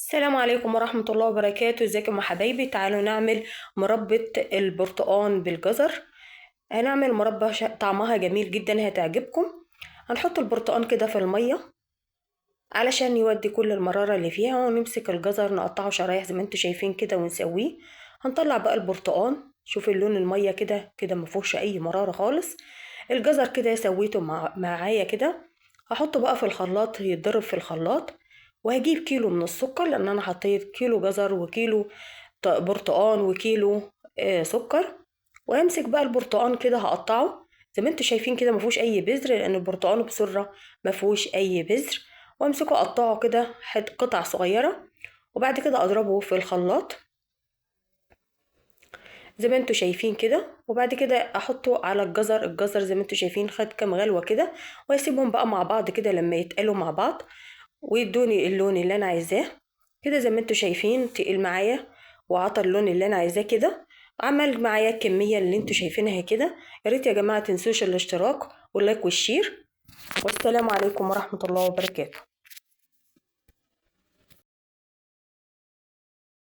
السلام عليكم ورحمة الله وبركاته. ازيكم يا حبايبي؟ تعالوا نعمل مربى البرتقان بالجزر. هنعمل مربى طعمها جميل جدا، هتعجبكم. هنحط البرتقان كده في المية علشان يودي كل المرارة اللي فيها، ونمسك الجزر نقطعه شرايح زي ما انتم شايفين كده ونسويه. هنطلع بقى البرتقان، شوف اللون المية كده كده ما فيهوش اي مرارة خالص. الجزر كده سويته معايا كده، هحطه بقى في الخلاط يتضرب في الخلاط. وهجيب كيلو من السكر، لان انا حطيت كيلو جزر وكيلو برتقان وكيلو سكر. وامسك بقى البرتقان كده هقطعه زي ما انتم شايفين كده، ما فيهوش اي بذر لان البرتقان بسرعة ما فيهوش اي بذر. وامسكه اقطعه كده قطع صغيرة، وبعد كده اضربه في الخلاط زي ما انتم شايفين كده. وبعد كده احطه على الجزر. الجزر زي ما انتم شايفين خد كام غلوه كده، واسيبهم بقى مع بعض كده لما يتقلوا مع بعض ويدوني اللون اللي انا عايزاه كده. زي ما انتم شايفين تقل معايا وعطى اللون اللي انا عايزاه كده، عمل معايا الكمية اللي انتم شايفينها كده. يا ريت يا جماعة تنسوش الاشتراك وال like وال share، والسلام عليكم ورحمة الله وبركاته.